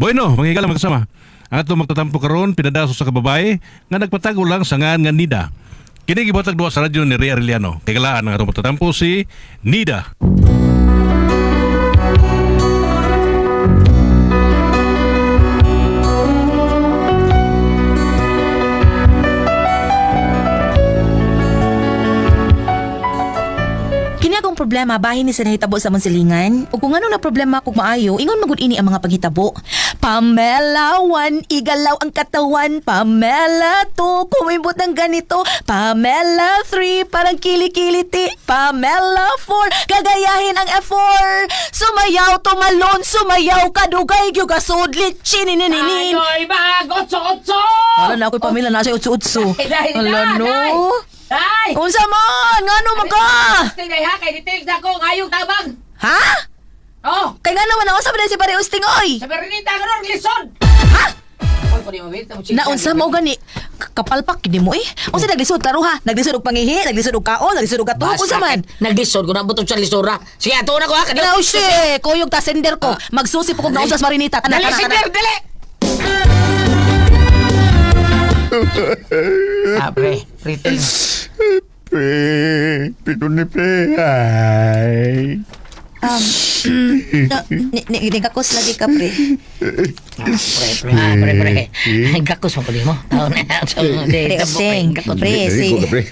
Bueno, mga higala magkasama. Ang atong magtatampo karon pinadaso sa kababae nga nagpatago lang sa ngan nga Nida. Kini gibuhatag duha sa radyo ni Ria Arellano. Kay ang atong magtatampo si Nida. Kini akong problema bahin ni sa nahitabo sa among silingan. Ug kung ano na problema kog maayo, ingon magud ini ang mga paghitabo. Pamela 1, igalaw ang katawan. Pamela 2, kumimbot ng ganito. Pamela 3, parang kilikiliti. Pamela 4, gagayahin ang F4. Sumayaw, tumalon, sumayaw, kadugay, gyud kasudlit, chinininin. Ayoy, bag! Otso, otso! Wala na ako'y Pamela, nasa utso-utso. Ay, dahil Ala, na, no. day! Day! Unsa man? Ngano man ka? Tingay ha, kay details na ko, ngayong tabang! Ha? Oh! Kay nga naman ako sa si Pare Usting oy. Sa Bernita, karon, lisod! Ha? Uy, kunin mo, wait, Naunsa mo gani? Kapalpak gid mo eh. Unsa naglisod klaro ha? Naglisod og pangihi, naglisod og kaon, naglisod og katuog, unsa man? Naglisod ko na butong sa lisura. Sige, ato na ko ha, Na oh shit, kuyog ta sender ko. Magsusi po kog naunsa sa Marinita. Kana Dali, kana kana. sender, dali! Ah, pre, pre, Pre, pito ni pre. Ay. No, ni ni gakos lagi ka pre. Pre, pre, ah, pre, pre. Gakos mo ko di mo. Taon na. Pre Usting, pre si Dali ko ka, pre.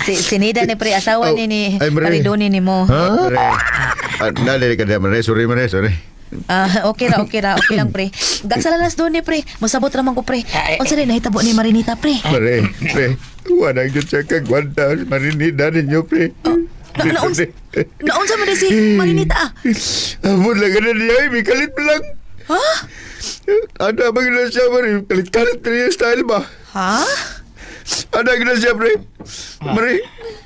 si si Nida ni pre asawa Oh, ni ni ay, pre. Paridoni ni mo. Pre. Ah, dali ka man, sorry man, sorry. Ah, okay ra, okay ra, okay lang pre. Gagsalanas doon ni pre. Mosabot ra man ko pre. Ay, Unsa rin nahitabo ni Marinita pre? Pre, pre. Wala gyud siya kagwanta marinida ninyo, pre. Na, naunsa, naunsa man di si Marinita ah? Amon lang na niya, ay, may kalit pa lang. Ha? Ano ba gina siya, pre? Kalit-kalit na yung style ba? Ha? Ano gina siya, pre? Pre,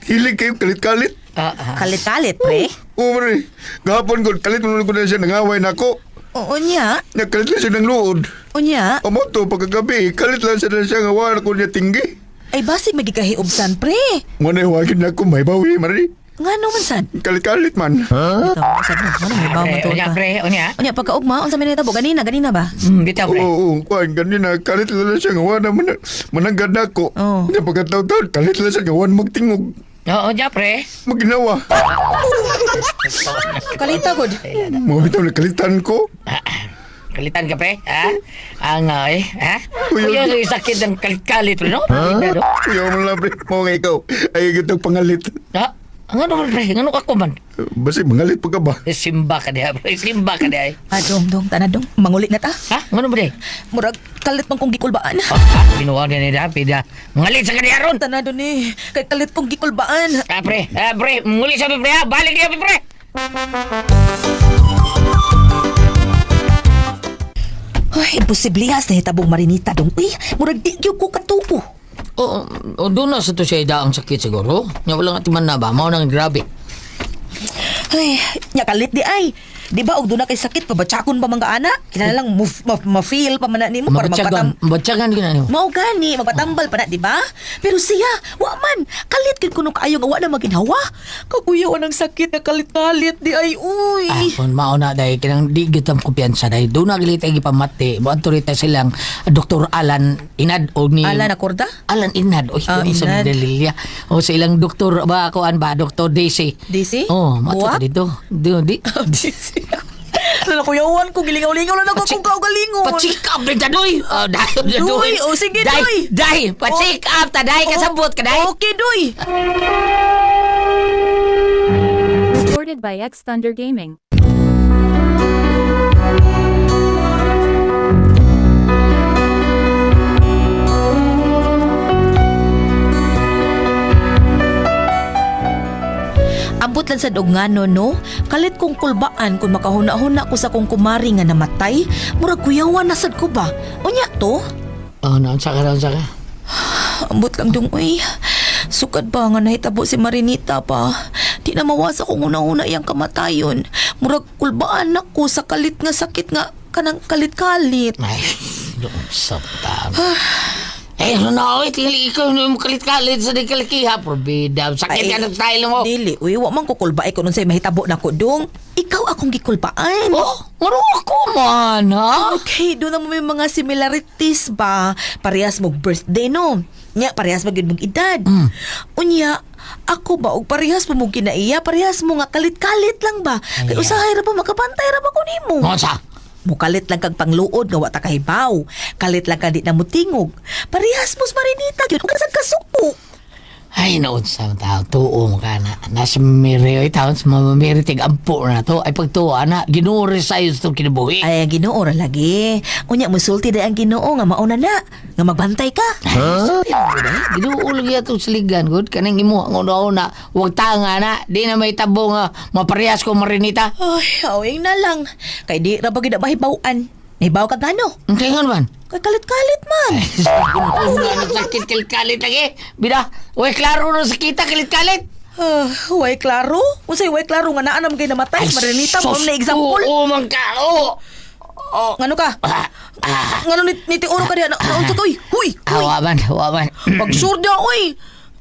hilig kayo kalit-kalit. Ah, ah. Kalit-kalit, pre. Oo, pre. Gahapon ko, kalit mo ko na siya, nangaway na ako. Oo niya. Nagkalit lang siya ng luod. Unya. Amo to, pagkagabi, kalit lang siya na siya, nga wala ko niya tinggi. Ay basig magikahiubsan, pre. Muna huwagin na ako, may bawi, Mari. Nga naman sad. Kalit-kalit man. Ito, sad mo. Ano may bawo Pre, man unya, ka. pre, unya. Unya pagkaugma, unsa may nahitabo ganina, ganina ba? Bitaw, pre. Oo, oo, kuwan, ganina, kalit lang siya, nga wala man, mananggad na ako. Oo. Nga pagkataw-taw, kalit lang siya, nga wala magtingog, Oo, unya, pre. maginawa. Kalita gud. Mga bitaw, nakalitan ko. Ah, Kalitan ka, pre? Ha? Ang, ay, ha? Uy, Uy, yung sakit ng kalit-kalit, pre, no? No? Kuya mo lang, pre, mo nga ikaw, ay gitong pangalit. Ha? Ang ano man, pre? Ang ano ako man? Basta, mangalit pa ka ba? Eh, Simba ka diha, pre. Simba ka diha. eh. Ah, dong dong tanadong. Manguli na ta. Ha? Ang ano ba, di? Murag kalit man kong gikulbaan. Oh, ha? Binuha niya ni David, ha? Mangalit sa kaniya ron! Tanado ni, kay kalit kong gikulbaan. Ah, pre. Ah, pre. Muli sa pre, ha? Balik niya, pre. Ay, imposible has nahitabong Marinita dong. Uy, murag di gyud ko katubo. Oo, oh, doon na sa to siya daang sakit siguro. Nga wala nga timan na ba? Mao nang grabe. Ay, nya kalit di ay. Di ba og doon na kay sakit pabatsakon pa man ka ana? Kinahanglan lang ma-feel pa man na nimo para magpatam Mabatsagan, mabatsagan ka na niyo. Mao gani, magpatambal pa na, di ba? Pero siya, wa man. Kalit gid kuno kaayo nga wa na maginhawa. Kakuyaw ang sakit na kalit-kalit di ay uy. Ah, kung mao na dahil kinang di gitam kumpiyansa dahil doon na gilit ay gipamati. Buadto rita silang Dr. Alan Inad o ni Alan Acorda? Alan Inad o Ah, sa Inad. Delilia. O sa ilang doktor ba kuan ba Dr. Daisy. Daisy? Oh, mato Buwak? ka dito. Di di. Daisy. Lala kuyawan ko, gilingaw-lingaw lang ako kung kaugalingon. Pa-check up rin ta doy. Oh, dai, Doy, oh, sige, Dai, doy. Dai, pa-check up ta dai kasabot ka dai. Okay, doy. Recorded by X Thunder Gaming. Ambot lang sad og ngano no, kalit kong kulbaan kung makahuna-huna ko sa kong kumari nga namatay, murag kuyawan na sad ko ba? Unya to? Oh, naunsa ka, naunsa ka. Ambot lang dong, uy. Sukad ba nga nahitabo si Marinita pa? Di na mawasa kung una-una iyang kamatayon. Murag kulbaan ako sa kalit nga sakit nga kanang kalit-kalit. Ay, sa ta. Eh, so na, oy, tingali ikaw mo kalit-kalit sa di kalikiha. Probida, sakit ka ng style mo. Dili, uy, wa man ko kulbae kung unsay mahitabo nako dong. Ikaw akong gikulbaan. Oh, ngano ako man, ha? Okay, doon na mo may mga similarities ba? Parehas mo birthday, no? Nya, parehas mo gyud mong edad. Unya, ako ba, og parehas mo mong kinaiya, parehas mo nga kalit-kalit lang ba? Kay usahay ra ba, makabantay ra ba ko nimo? Ngonsa? Mukalit lang kag pangluod nga wa ta kahibaw. Kalit lang ka di na mutingog. Parehas mo sa Marinita gyud, ug sa kasuko. Ay, naunsa ang tao. Tuo mo ka na. Nasa Miri, ay taon sa Mama Mary, tig-ampo na to. Ay, pagtuwa na, Ginoo rin sa'yo sa itong kinabuhi. Ay, ang Ginoo ra lagi. Unya musulti day ang Ginoo nga mauna na, nga magbantay ka. Huh? Ginoo lagi atong siligan, good. Kanang imo ang una-una. Huwag tanga na. Di na may tabo nga maparehas ko marinita. Ay, awing na lang. Kay di ra ba gyud na mahibaw-an. Nahibaw ka gano? Ang kingon man. Kay kalit-kalit man. Ginoo na sakit kalit-kalit lagi. Bida, uy, klaro na sakita kalit-kalit. Ah, way klaro? Unsay way klaro nga naa naman kay namatay? Marinita mo na example. Oo, man ka. Oo. Oo. Ngano ka? Ah, ah. Ngano ni nitiuro ka diha? Naunsa ka oy? Huy, Ah, huy. wa man, wa man. Pag sure daw oy.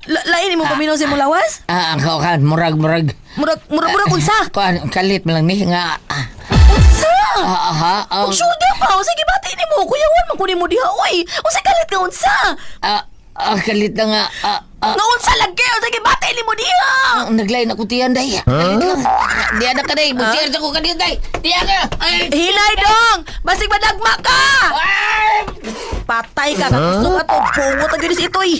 Lain imo paminaw sa imong lawas? Ah, ang kaukan, murag, murag. Murag murag murag unsa? Kuan, kalit man lang ni nga. Ah, Unsa? ah, ah, ah, Pag sure daw ka, unsay gibati nimo? Kuyawan man kunin mo diha oy. Unsay kalit nga unsa? ah, ah, kalit na nga. Ah, ah, Nga unsa lagi? Unsay gibati nimo diha? ah, naglain ako tiyan, day. Kalit lang. Diyan na ka, day. Mag-share sa ko kanina, day. Diyan ka. Ay, Hinay dong! Basig madagma ka! ay. Patay ka, kagusto ka to. Bungot ang gyud si itoy.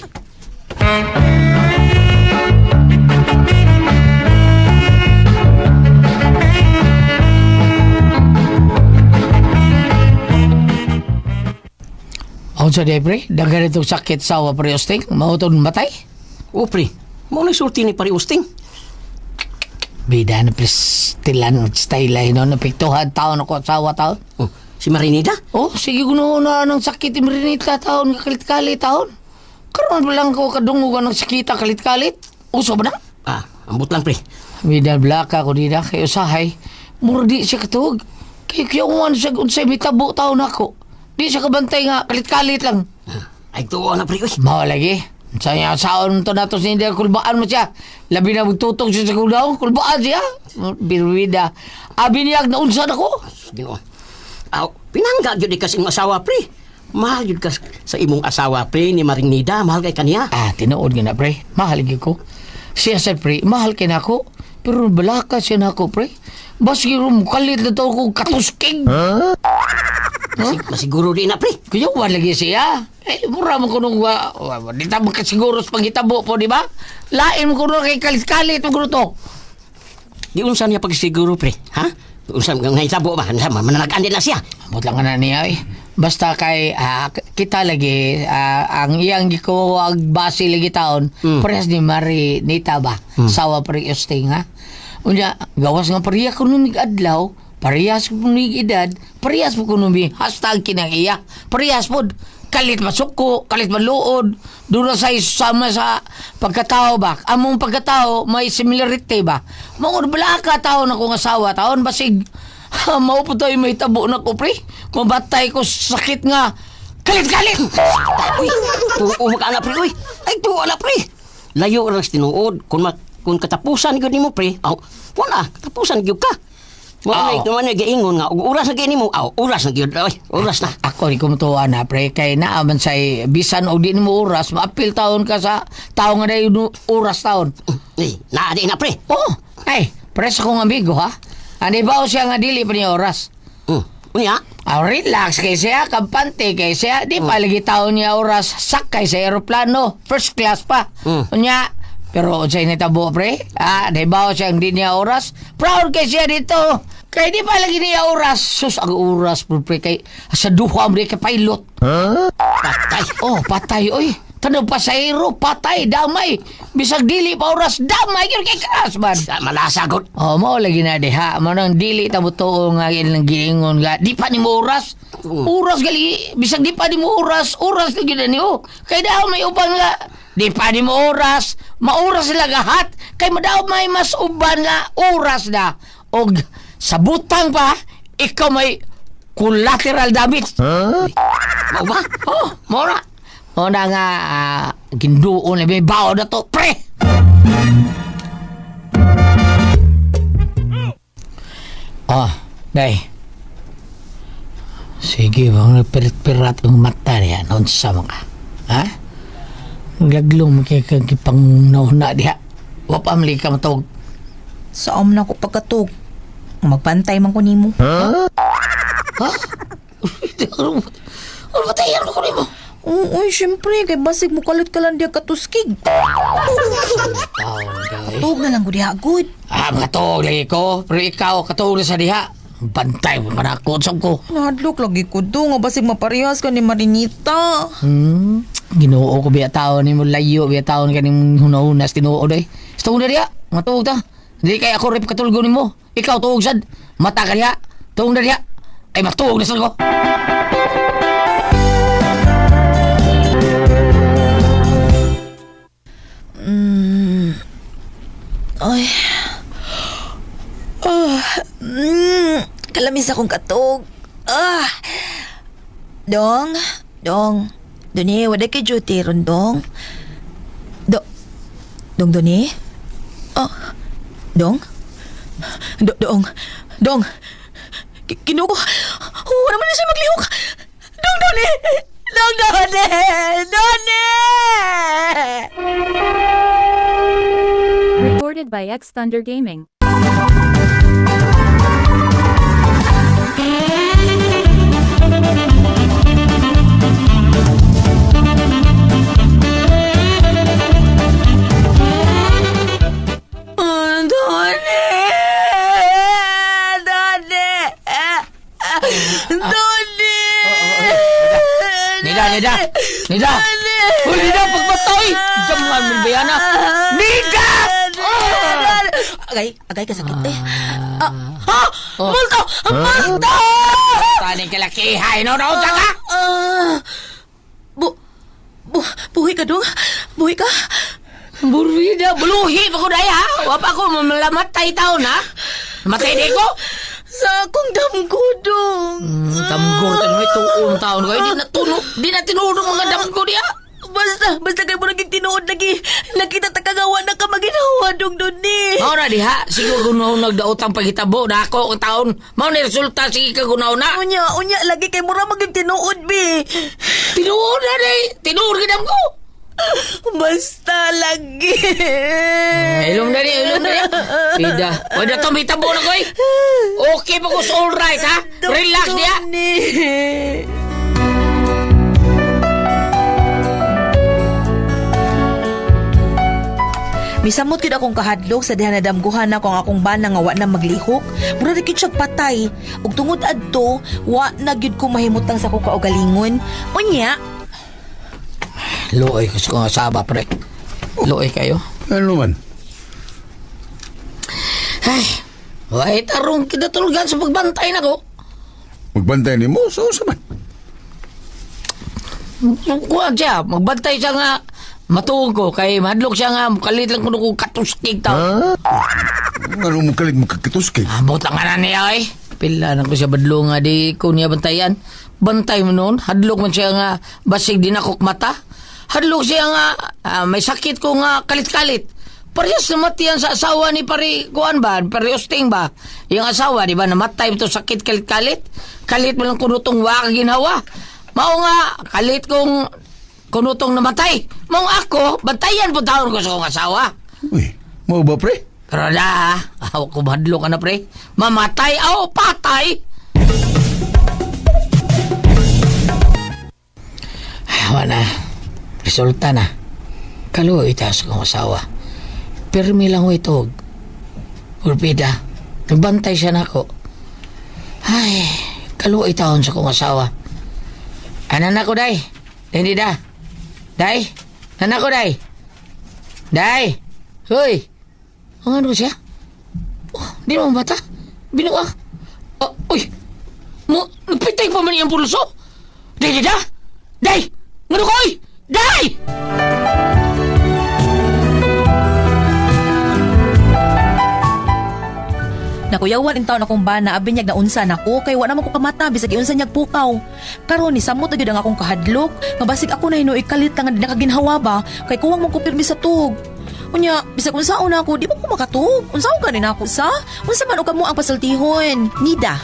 Ako sa day, pre. Daghan itong sakit sa awa, pre, Osting. Mauton matay. O pre, mao na sulti ni pare Usting. Bida na, please. Tilan, style ay no. Napiktuhan taon ako sa awa taon. Oh, si Marinida. Oh, sige kuno na ng sakit imrinita taon, kalit-kalit taon. Karon pa lang ko kadungo ng sakita kalit-kalit. Uso ba na? Ah, ambot lang pre. Bida blaka ko dida kay usahay. Mura di siya katuog. Kay kuyuan siya unsay mitabo taon ako. Di siya kabantay nga kalit-kalit lang. Ah, ay tuo na pre uy. Mao lagi. Sa niya saon to nato sa hindi kulbaan mo siya. Labi na magtutong siya sa kuldaw, kulbaan siya. Birwida. Abi niya naunsa na ko. Ginoo. Aw, pinangga gyud ka sa imong asawa pre. Mahal gyud ka sa imong asawa pre ni Marinida, mahal kay kaniya. Ah, tinuod nga na, pre. Mahal gyud ko. Siya sa pre, mahal kay nako. Pero balaka siya nako, pre. Baski rum kalit na to ko katusking. Huh? Masiguro di na pre. Kuya, wala lagi siya. Eh, mura mo kunong wa, wa, di ta makasiguro sa panghitabo po, di ba? Lain mo kuno kay kalit-kalit mo kuno to. Di unsa niya pagsiguro pre, ha? Unsa nga hitabo ba? Unsa mananagan din na siya. Ambot lang ka na niya eh. Basta kay kita lagi ang iyang gikuha ang base lagi taon parehas ni Mari Nita ba sawa pare usting ha. Unya gawas nga pareha kuno mig adlaw, parehas kuno mig edad, parehas po kuno mi hashtag kinang iya. Parehas pod kalit masuko, kalit maluod, doon na sa sama sa pagkatao ba? Among pagkatao, may similarity ba? Mangod bala ka taon akong asawa, taon basig ha, mao po tayo may tabo na ko, pre. Kung batay ko sakit nga, kalit-kalit! Uy, tuo ka na pre uy. Ay tuo na pre. Layo ra sa tinuod kun kung katapusan gyud nimo pre. Aw, wala katapusan gyud ka. Mao Oo. na man giingon nga og oras na gyud nimo. Aw, oras na gyud. Oy, oras na. Ako di ko matuwa na, pre. Kay naaman say, bisan og di mo oras, maapil taon ka sa tao nga dayon oras taon. Eh, naa di na pre. Oh, ay, pres akong amigo, ha? Ani ba siya nga dili pa niya oras? Unya, Ah, relax kay siya, kampante kay siya. Di pa lagi taon niya oras, sakay sa aeroplano, first class pa. Unya, pero unsay nitabo pre? Ah, di ba siya hindi niya oras? Proud kay siya dito. Kay di pa lagi niya oras. Sus, ang oras pre, pre kay sa duha mo kay pilot. patay. Oh, patay oy. Tanaw pasahero, patay, damay. Bisag dili pa oras, damay gyud kay crash man. Sa malasa gud. Oh, mao lagi na diha. Mao nang dili ta mo nga ilang giingon nga di pa nimo oras. Oras gali bisag di pa nimo oras, oras lagi na niyo. Kay daw may uban nga di pa nimo oras, maoras sila gahat kay madaw may mas uban nga oras na. Og sa butang pa ikaw may collateral damage. Mao ba? Oh, mora. O na nga, ginduon na may bao na to, pre! Oh, day. Sige, bang pirat-pirat ang mata niya. Noon sa mga. Ha? Gaglong makikagipang nauna diha. Wapamli ka matawag. Sa am na ko pagkatug. Magbantay man ko nimo. Ha? Ano ba tayo? Ano ko nimo? Oo, uy, syempre kay basig mo kalit ka lang diha katuskig. Taon, day. Tug na lang ko diha good. Ah, makatuog lagi ko. Pero ikaw, katuog na sa diha. Bantay mo ka na ako. Saan ko? Nahadlok lagi ko do nga basig maparehas ka ni Marinita. Ginoo ko biya tao ni mo layo biya tao ni kaning hunahunas tinuod ay. Sa na diha, matuog ta. Di kay ako rep katulgo nimo. Ikaw tuog sad. Mata ka diha. Tuog na diha. Ay matuog na sad ko. Ay. Ah, kalamis akong katog. Ah. Dong, dong. Doni, wala kay duty ron, dong. Do, dong, Doni? Oh, dong? Do, dong, dong. Kinuko. Oh, wala man na siya maglihok. Dong, Doni! Dong, Doni! Doni! Recorded by X Thunder Gaming. Oh, Donnie! Donnie! Donnie! Nida, Nida! Nida! Uy, Nida, pagbatay! Jaman mo bayana. Nida! Agay, agay ka sakit eh. Ah, ha? Multo! Multo! Tani kalakihay no no ka? Ah, bu, bu, buhi ka dong? Buhi ka? Burida, buluhi pa ko dai ha. Wa pa ko mamalamatay taon ha. Matay di ko. Sa akong damgo dong. Damgor ka naman, tuon taon ko. Di na tuno, di na tinunong mga damgo diha. Basta, basta kayo mo naging tinuod lagi. Nakita ta kagawa na ka maginawa dong doon ni. Mao na diha, siguro gunaw nagdaot ang paghitabo na ako ang taon. Mao ni resulta sige ka gunaw na. Unya, unya, lagi kay mura maging tinuod, bi. Tinuod na di, tinuod ka damgo. Basta lagi. Ilong na di, ilong na di. Ida, wala to may tabo na ko eh. Okay pa ko sa all right ha. Relax diha. Ni. Misamot gid akong kahadlok sa diha nadamguhan na ang akong bana nga wa na maglihok. Mura ra gyud siya patay. Ug tungod adto, wa na gyud ko mahimutang sa akong kaugalingon. Unya, Luoy ko sa kong asaba pre. Luoy kayo. Ano man? Ay, wait tarong kinatulgan sa pagbantay na ko. Magbantay ni mo, so sa man. Kuha siya, magbantay siya nga matuog ko kay mahadlok siya nga kalit lang kuno kong katuskig tao. Ano mo kalit mo kakituskig? Amot lang nga na niya eh. Pila na ko siya badlo nga di ko niya bantayan. Bantay mo noon, hadlok man siya nga basig di nakok mata. Hadlok siya nga may sakit ko nga kalit-kalit. Parehas namatayan sa asawa ni pare kuan ba, pare Osting ba? Yung asawa di ba namatay to sakit kalit-kalit. Kalit mo lang kunutong wa ginhawa. Mao nga kalit kong kunutong namatay. Mao ako bantayan po taon ko sa kong asawa. Uy, mo ba pre? Pero na, aw ko madlo ka na pre. Mamatay aw patay. Ay, wala. Resulta na. Kaluoy ita sa kong asawa. Pirmi lang ko ito. Urpida. Nagbantay siya nako. Ay, kaluoy taon sa kong asawa. Anan na ko, day. Hindi da. Day. Anak ko, day. Day. Hoy. Ang ano siya? Oh, di naman bata. Binuha. Oh, uy! Mo, nagpitay pa man iyang pulso. Day, day, da! Day! Ngano ko, oy! Day! Nakuyawan in taon akong bana, abi niyag naunsa nako kay wa naman ko kamata bisag iunsa niyag pukaw. Karon ni samot na gyud ang akong kahadlok, nga basig ako na hinuoy kalit lang nga di nakaginhawa ba kay kuwang mo ko pirmi sa tuog. Unya, bisag unsaon na ako, di ba ko makatuog? Unsaon gani na ako sa? Unsa man og kamo ang pasultihon? Nida.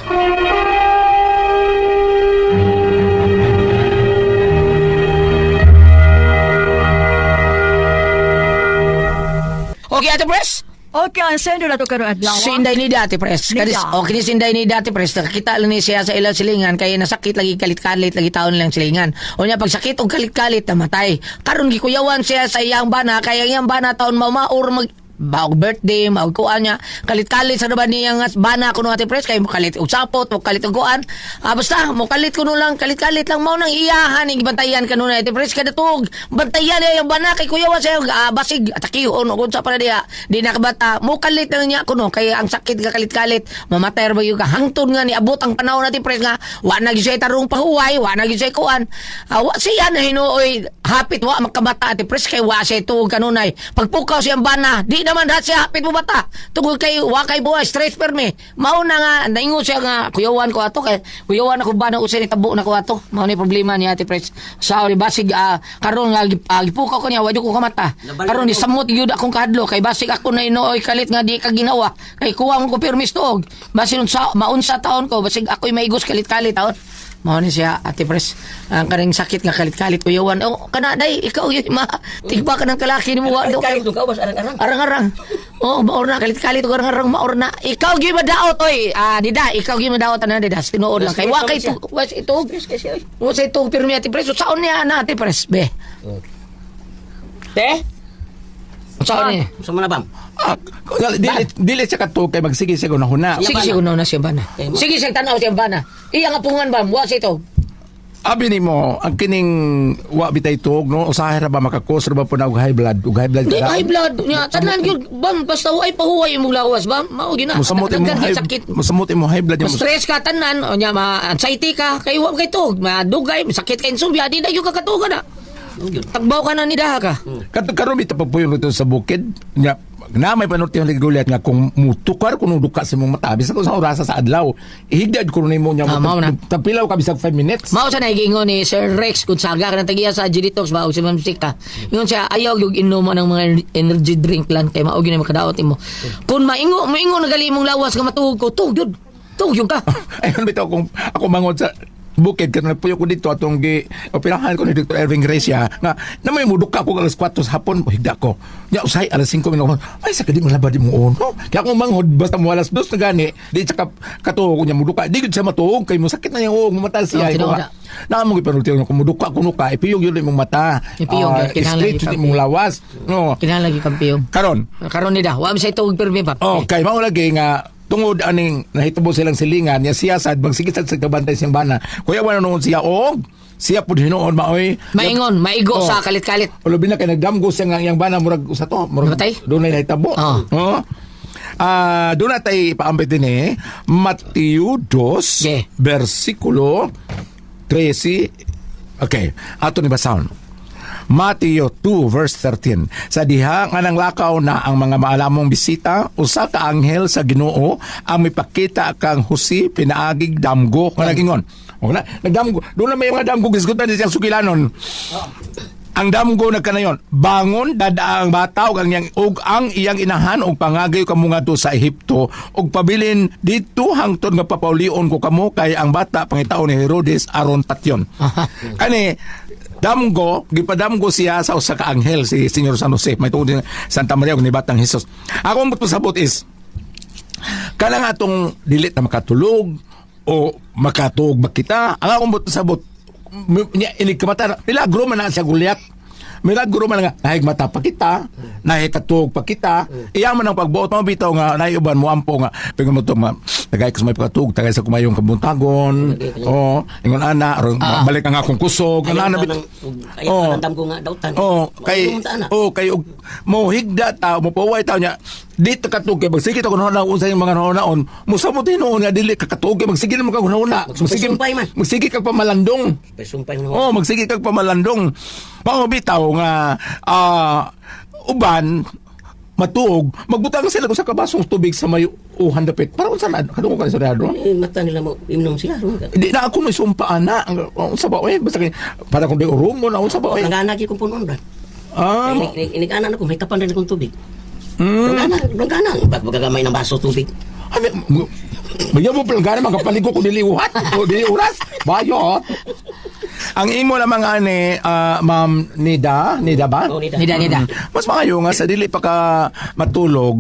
Okay, Ate Pres? Okay, ang sendo na to karon adlaw. Si Inday ni dati, Pres. Nida. Kanis, okay ni si Inday ni dati, Pres. Nakakita lang ni siya sa ilang silingan kaya nasakit lagi kalit-kalit lagi taon lang silingan. O niya pag sakit og kalit-kalit namatay. Karon gikuyawan siya sa iyang bana kaya ang iyang bana taon mamaor mag baog birthday, maog kuan niya. Kalit-kalit sa naman niya nga bana kuno, Ate Pres, kay mo kalit og sapot, mo kalit og kuan. Ah, basta mo kalit kuno lang, kalit-kalit lang mao nang iyahan ning gibantayan kanunay, Ate Pres, kada tuog. Bantayan niya yung bana kay kuyawan siya basig atakihon og unsa pa na diha. Di nakabata, mo kalit lang niya kuno kay ang sakit ka kalit-kalit, mamatay ra ba yung ka hangtod nga niabot ang panahon, Ate Pres, nga wa na gyud siya tarong pahuway, wa na gyud siya kuan. Ah, wa siya na hinuoy hapit wa makabata, Ate Pres, kay wa siya tuog kanunay. Pagpukaw siyang bana, di naman ha siya hapit mo bata. Tungod kay wa kay buhay stress permi. Mao na nga naingon siya nga kuyawan ko ato kay kuyawan ako bana usay ni tabo na ko ato. Mao ni problema ni Ate Pres. Sa ni basig karon nga gipukaw ko niya wa jud ko kamata. Karon ni samot gyud akong kahadlo kay basig ako na inooy kalit nga di ka ginawa. Kay kuha mo ko permis tuog. Basin unsa maunsa taon ko basig ako'y maigos kalit-kalit taon. Mao ni siya, Ate Pres. Ang kaning sakit nga kalit-kalit kuyawan. Oh, kana day ikaw yun ma tigba ka ng kalaki ni mo wa daw. Kalit-kalit ka, ubas arang-arang. Arang-arang. Oh, maor na kalit-kalit ug arang-arang maor na. Ikaw gyud madaot oy. Ah, dida, ikaw gyud madaot ana dida. Tinuod lang kay wa kay tu was ito. Wa sa ito pirmi, Ate Pres. Saon niya ana, Ate Pres be? Te? Saon niya? Sa mga bam. Ah, dili, dili siya katuog kay magsige siya gunahuna. Sige siya na siya bana. Sige siya tanaw siya bana. Iya nga pungan ba wa sa ito. Abi nimo ang kining wa bitay tuog no usahay ra ba makakos ra ba po na og high blood ug high blood Di ka high blood niya. Tanan gyud bam basta way pahuway imong lawas bam. Mao gyud na. Musamot imo Daghan high sakit. musamot imo high blood imo. Stress ka tanan, o nya ma anxiety ka, kay wa kay tuog, madugay, sakit kay insomnia, di na gyud ka katuog na. Tagbaw ka na ni daha ka. Kadto karon bitaw pagpuyo nito sa bukid nya na may panorte ang Goliath nga kung mutukar kuno duka sa imong mata bisag sa orasa sa adlaw higdad kuno nimo nya Ah, mao na. tapilaw ka bisag 5 minutes. Mao sa nagiingon ni Sir Rex kung saga ka ng tagiya sa Detox ba o si Ma'am Sika. Ingon siya ayaw gyud inom ng mga energy drink lang kay mao gyud na makadaot imo. Kung maingo maingo na gali imong lawas nga matuog ko, tuog gyud. Tuog gyud ka. Ayun bitaw kung ako mangod sa bukid karon nagpuyo ko dito atong gi operahan ko ni Dr. Irving Gracia nga na may muduka ko alas 4 sa hapon higda ko nya usay alas 5 minutes ay sa kadi malabad mo ono kaya akong manghod basta mo alas 2 na gani di siya katuog ko niya muduka di gud siya matuog kay mo sakit na niya og mamatay siya. Oh, tinuod na. Na mo gipanulti ko muduka kuno ka ipiyog yun imong mata. Ipiyog, Ah, kinahanglan straight yun imong lawas no. Kinahanglan gyud kampiyong. Karon. Karon ni da, wa mi sa tuog pirmi pa. Oh, kay mao lagi nga tungod aning nahitabo silang silingan niya siya sad magsige sad sa kabantay siyang bana. Kuya wala noon siya og siya pud hinuon maoy. Maingon, maigo Oh. sa kalit-kalit. Ulubi na kay nagdamgo siya nga iyang bana murag usa to, murag Namatay? dunay nahitabo. Oh. Oo. Ah, doon na tayo ipaambit din eh. Mateo 2, Yeah. versikulo 13. Okay, ato ni basahon. Mateo 2 verse 13. Sa diha nga nanglakaw na ang mga maalamong bisita, usa ka anghel sa Ginoo ang mipakita kang Jose pinaagig damgo nga nagingon. O na, nagdamgo. Doon na may mga damgo gisgutan siyang sugilanon. Ang damgo nagkanayon, bangon dada ang bata ug ang iyang ug ang iyang inahan og pangagay kamo ngadto sa Ehipto ug pabilin didto hangtod nga papaulion ko kamo kay ang bata pangitaon ni Herodes aron patyon. Kani damgo gipadamgo siya sa usa ka anghel si Senyor San Jose may tuod ni Santa Maria ug ni Batang Hesus. Ako ang pasabot is kanang atong dili ta makatulog o makatuog ba kita ang akong buot sabot niya inig kamata milagro man na siya Goliath milagro man nga nahig mata pa kita nahig katuog pa kita iya man ang pagbuot mo bitaw nga nahiuban mo ampo nga pingon mo to nga tagay ko sa may pagkatuog tagay sa kumayong kabuntagon o ingon ana aron balik ang akong kusog Ayaw ana ka bitaw ng- ayaw ka ng damgo nga dautan. Oh, kay Mao ta, ana. oh kay og mo higda ta mo paway ta nya dito katug kay magsige ta kun unsa yung mga naon musamot hinuon nga dili ka katug kay magsige naman ka hunahuna magsige Magsumpay-sumpay man. magsige kag pamalandong. Sumpay mo. Oh, magsige kag pamalandong. Mao bitaw nga uban matuog, magbutang sila sa kabasong tubig sa may uhan dapit. Para unsa na kadungog ka sa radyo? Eh, mata nila mo imnom sila. Di na ako may sumpaan na. Unsa ba oy? Basta kay para kung di urumo na unsa ba oy? Nagana gyud kong punon ba. Ah, Inig ana na ko may kapan rin akong tubig. Nagana, nagana, bag ng baso tubig. Ano, Bigyan mo palang makapaligo ko dili uhat o dili oras. Bayot. Ang imo lamang ani, Ma'am Nida, Nida ba? Oh, Nida. Nida, Nida. Mas maayo nga sa dili pa ka matulog,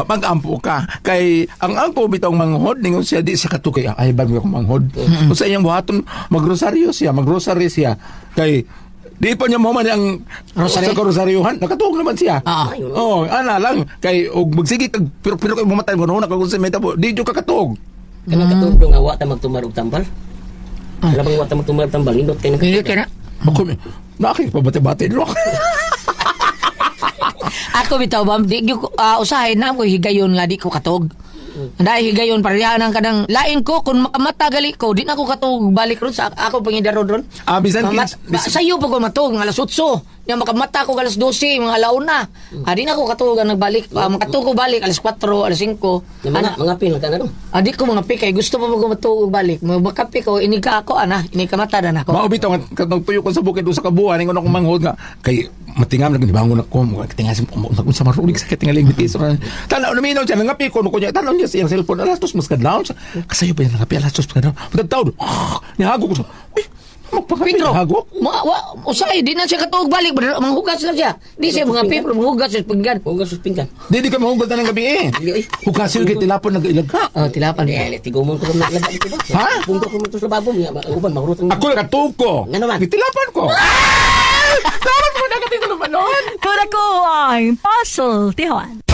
mag-ampo ka. Kay ang angko bitong manghod ningon siya di siya katukay. Ay ba mo manghod. Kung sa iyang buhaton magrosaryo siya, magrosary siya. Kay di pa niya mo man ang Rosary? sa rosaryohan. Nakatuog naman siya. Ah. Oh, ana lang kay og magsige kag pero pero kay mamatay mo na kung sa meta di jud ka katuog. Kanang katulog nga wa ta magtumar og tambal. Wala bang wa ta magtumar og tambal, nindot kay nang. Hindi ka na. Ako nakik pabati-bati no. Ako bitaw ba, di gyud ko usahay na ako higayon nga di ko katog. Dahil higayon pareha nang kanang lain ko kung makamata gali ko di na ko katog balik ron sa ako pangidarod ron. Ah, bisan Sayo pa ko matog nga alas 8. Nya makamata ko alas 12 mga alauna. Di na ko katog ang nagbalik. Makatog ko balik alas 4, alas 5. Mga mga pin ka na no. Di ko mga pikay gusto pa ko matug balik. Makapi ko inig ka ako ana, inig ka mata na ako. Mao bitaw nga katong tuyo ko sa bukid sa kabuhan ingon akong manghod nga kay matingam na bangon ako mo tingas mo sa marulig sa tingaling bitis tanaw na minaw siya nangapi ko ko niya tanaw niya sa iyang cellphone alas 2 mas kadlaw siya kasayo pa yan nangapi alas 2 mas kadlaw tawd nihago ko siya, uy, magpakapi Pedro, nihago. wa, usay, di na siya katuog balik, manghugas lang siya. Di siya mga paper, manghugas siya pinggan. Huwag sa pinggan. Di ka mahugas na ng gabi eh. Dili, oy. Hugasin kay tilapon nag-ilag ka. Oh, tilapan. Eh, tigumon ko na laba dito ba? Ha? Bungko ko mo sa lababo niya, ang uban magrot ang Ako nakatuko. Nga naman. Gitilapan ko. Ah! Dapat mo na kapitulo ba noon? Kura ko ang pasultihan.